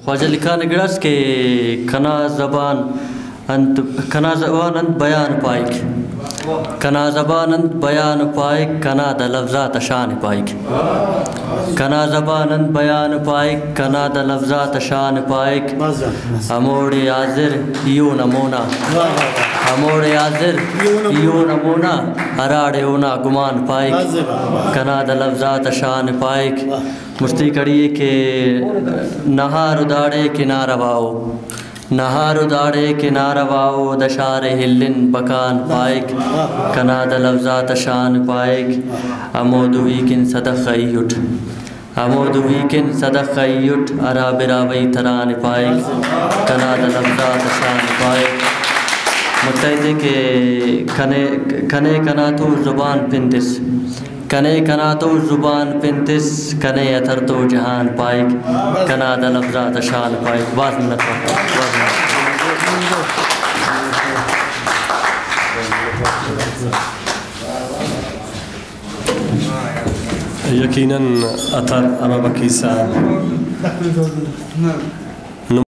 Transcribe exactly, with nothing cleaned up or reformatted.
خواجہ لکھانہ گڑاس کہ کنا زبان انت، کنا زبان انت بیان پائک، کنا زبان انت بیان پائک، کنا دا لفظات شان پائک۔ کنا زبان انت بیان پائک، کنا دا لفظات شان پائک۔ ہموڑے حاضر ای اونا مونا، ہموڑے حاضر ای اونا مونا، ہراڑے اونا گمان پائک۔ کنا دا لفظات شان پائک۔ مستی کڑی ءِ کہ نہار و داڑے کہ ناروا ءُ، نہار و داڑے کہ ناروا ءُ، دشارے ہلن بکان پائک، کنا دا لفظات شان پائک۔ ہمو دوی کن صدخ ءِ اٹ، ہمو دوی کن صدخ ءِ اٹ، ہرا براہوئی تران پائک، کنا دا لفظات شان پائک۔ متحدے کہ کنے، کنے کنا تو زبان پن تس، کنے کنا تو زبان پن تس، کنے عطر تو جہان پائک، کنا دا لفظات شان پائک۔ بھاز منت وار، بھاز منت وار۔ یقیناً عطر ہمہ بکیسہ